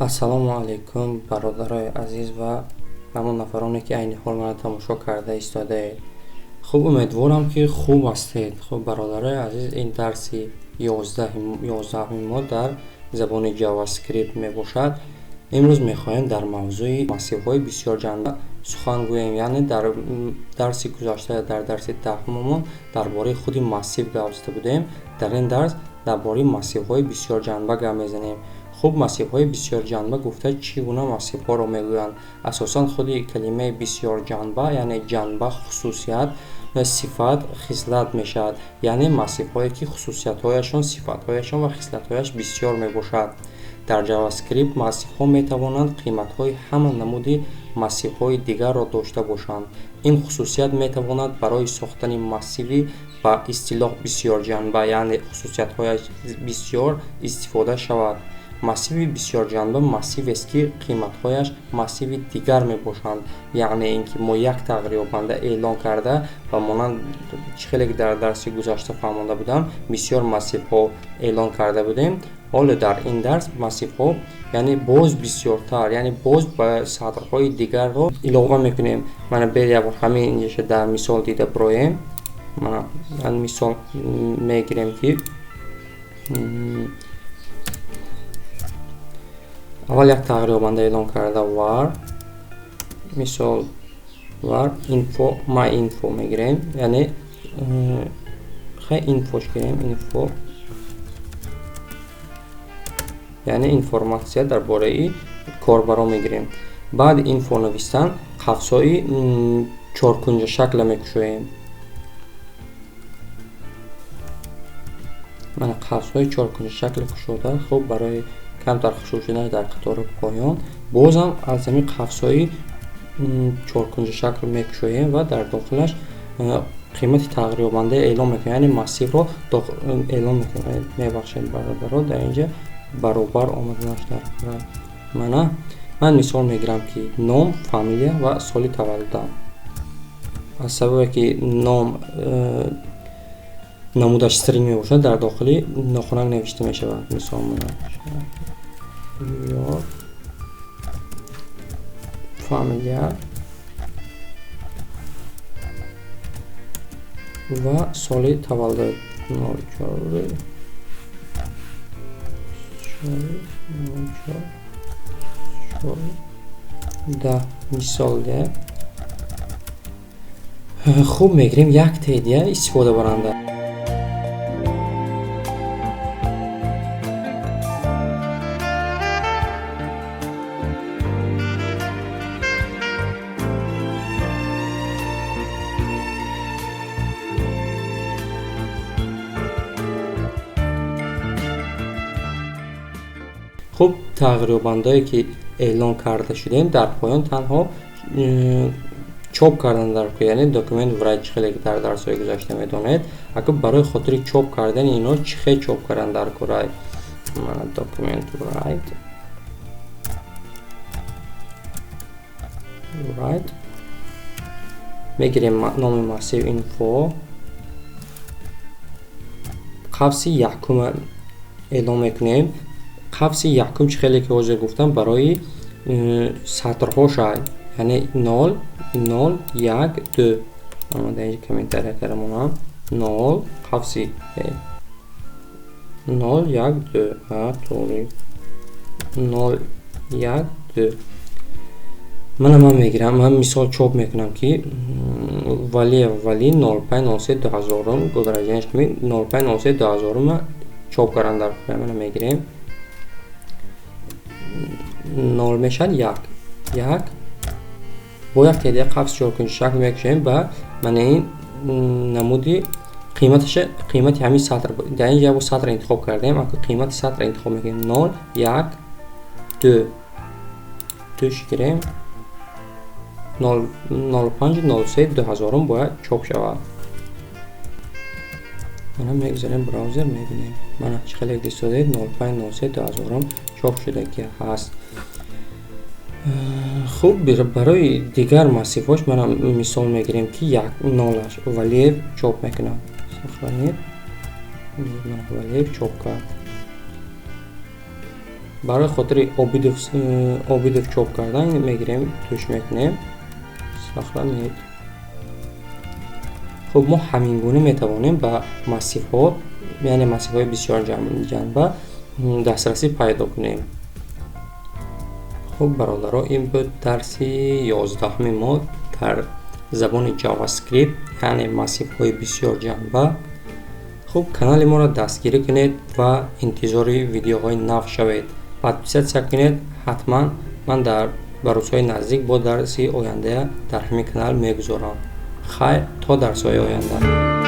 Ассалому алайкум, бародарои азиз ва ҳамон нафароне, ки айни ҳол мана тамошо карда истодаед. Хуб, умедворам, ки хуб ҳастед. Хуб, бародарои азиз, ин дарси 11-уми мо дар забони JavaScript мебошад. Имрӯз мехоҳем дар мавзӯи массивҳои бисёрҷанба сухан гӯем. Яъне дар дарси гузашта, дар дарси 10-умамон дар бораи худи массив гап зада будем. Дар ин дарс дар бораи массивҳои бисёрҷанба гап мезанем. Хуб, массивҳои бисёрҷанба гуфта чӣ гуна массивҳоро мегӯянд? Асосан худи калимаи бисёрҷанба, яъне ҷанба хусусият, сифат, хислат мешавад. Яъне массивҳое, ки хусусиятҳояшон, сифатҳояшон ва хислатҳояш бисёр мебошад. Дар JavaScript массивҳо метавонанд қиматҳои ҳама намуди массивҳои дигарро дошта бошанд. Ин хусусият метавонад барои сохтани массиви ба истилоҳ бисёрҷанба, яъне хусусиятҳояш бисёр, истифода шавад. Массиви бисёрҷанба массивест, ки қиматҳояш массиви дигар мебошанд. Яъне ин ки мо як тағйирёбанда эълон карда ва монанд чӣ хеле ки дар дарси гузашта фаҳмонда будам, бисёр массивҳо эълон карда будем. Ҳоло дар ин дарс массивҳо, яъне боз бисёртар, яъне боз ба сатрҳои дигарро илова мекунем. Мана бер як бор ҳамин инҷаша дар мисол дида бироем. Мана мисол мегирем, ки аввал як тағйирёбанда эълон карда var, мисол var info, my info мегирем, яъне хай infoш гирем, info яъне информатсия дар бораи корбаро мегирем. Баъди info навистан қавсҳои чоркунҷашакла мекушоем. Мана қавсҳои чоркунҷашакла кушода. Хуб, барои камтар хушур шуданаш дар қатори поён бозам аз ҳамин қавсҳои чоркунҷашакл мекушоем ва дар дохилаш қимати тағйирёбанда эълон мекунем, яъне массивро эълон мекунем. Мебахшед, бародаро, дар инҷа баробар омаданаш дар. Мана ман мисол мегирам, ки ном, фамилия ва соли таваллудам. Аз сабабе ки ном намудаш string мебошад, дар дохили нохунак навишта мешавад. Мисол ё фамилия ва соли таваллуд 04 04 10 мисол де. Хуб, мегирем як тедия истифодабаранда. Хуб, тағйирёбандае ки эълон карда шудем, дар поён танҳо чоп кардан дар, яъне document write, чӣ хеле ки дар дарсҳои гузашта медонед. Агар барои хотири чоп кардани ино чӣ хел чоп кардан дар кора? Мана document write мегирем, номи массив info, қавси якума эълон мекунем. Қавси якум, чӣ хеле ки ҳозир гуфтам, барои сатрҳо шавад, яъне нол, нол, як, ду. Омада инҷа комментария карда нол, қавси нол, як, ду, тоғри, нол, як, ду. Мана ман мегирам, ман мисол чоп мекунам, ки Валиев Вали 05.03.2000, год рождения ҳамин 05.03.2000 чоп кардан дар. Мана мегирем, нол мешавад, як, як, бо як теъдоди қавс чоркунҷашакл мекушоем ба мана ин намуди қиматаша, қимати ҳамин сатр. Дар инҷа як бор сатр интихоб кардем, ако қимати сатр интихоб мекунем: нол, як, ду, душ гирем, 05.03.2000 бояд чоп шавад. Мана мегузарем браузер, мебинем. Мана чӣ хеле дистодед, 05.03.2000 чоп шуда ки ҳаст. Хуб, барои дигар массивҳош мана мисол мегирем, ки як нолаш Валиев чоп мекунад. Сохранить. Валиев чоп кард. Барои хотири Обидов чоп кардан мегирем, туш мекунем, сохранить. Хуб, мо ҳамин гуна метавонем ба массивҳо, яъне массивҳои бисёрҷанба дастрасӣ пайдо кунем. Хуб, бародаро, ин буд дарси 11-уми мо дар забони JavaScript, яъне массивҳои бисёрҷанба. Хуб, канали моро дастгирӣ кунед ва интизори видеоҳои нав шавед. Подписаться кунед ҳатман. Ман дар ба рӯзҳои наздик бо дарси оянда дар ҳамин канал мегузорам. Хайр, то дарсҳои оянда.